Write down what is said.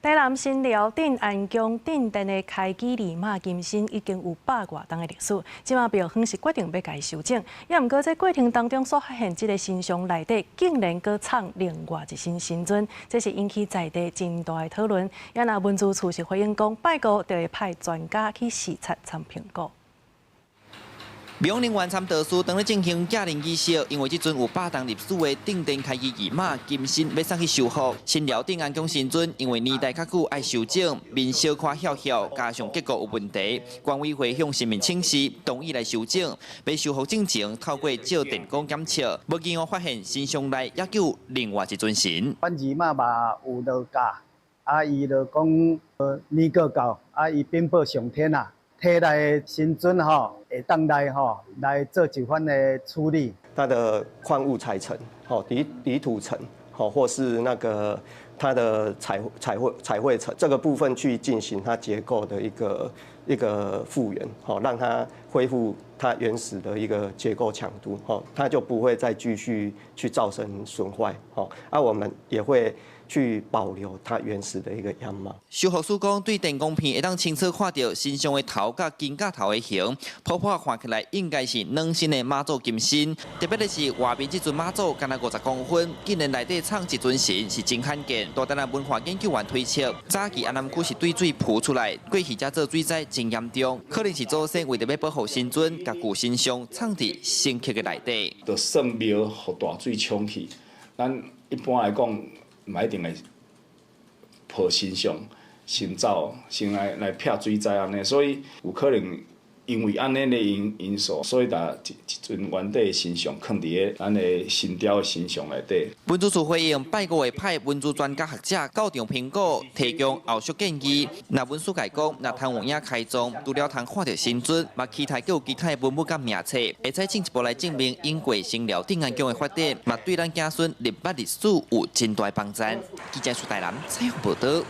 台南新寮鎮安宮鎮殿的開基二媽金身已經有百外冬的歷史，這馬廟方是決定欲共伊修整，也毋過這過程當中所發現這个神像內底竟然閣藏另外一身神尊，這是引起在地真大的討論。也若文資處是回應講，拜五就會派專家去視察參評估。廟人員參道士當咧進行寄靈儀式，因為這尊有百冬歷史的鎮殿開基二媽金身欲送去修復。新寮鎮安宮神尊因為年代較久愛修整，面小可翹翹，加上結構有問題，管委會向市民請示，同意來修整。欲修復進前，透過照電光檢測，無意外發現神像內猶閣有另外一尊神。阮二媽嘛有落教，啊，伊就講年過到，啊，伊稟報上天啊。提來神尊吼，會當來吼來做一番的處理。它的礦物材層，吼底底土層，吼或是那個它的彩繪層這個部分去進行它結構的一個復原，吼讓它恢復它原始的一個結構強度，吼它就不會再繼續去造成損壞，吼啊我們也會去保留它原始的一個樣貌。修復師講，對電光片會當清楚看著神像的頭佮肩胛頭的形，剖破看起來應該是兩身的媽祖金身。特別的是外面這尊媽祖，敢若50公分，竟然內底藏一尊神，是真罕見。大台南文化研究員推測，早期安南區是對水浮出來，過去遮做水災真嚴重，可能是祖先為著欲保護神尊，共舊神像藏佇神龕的內底。就算廟予大水沖去，咱一般來講，嘛一定會抱神像，先走，先來避水災按呢，所以有可能因為按呢的因素，所以共一尊原底的神像囥佇咧咱的神雕的神像內底。文資處回應，拜五會派文資專家學者到場評估，提供後續建議。若文史界講，若通有影開藏，除了通看著神尊，嘛期待閣有其他的文物佮名冊，會使進一步來證明經過新寮鎮安宮的發展，嘛對咱子孫認捌歷史有真大幫助。記者蘇大南採訪報導。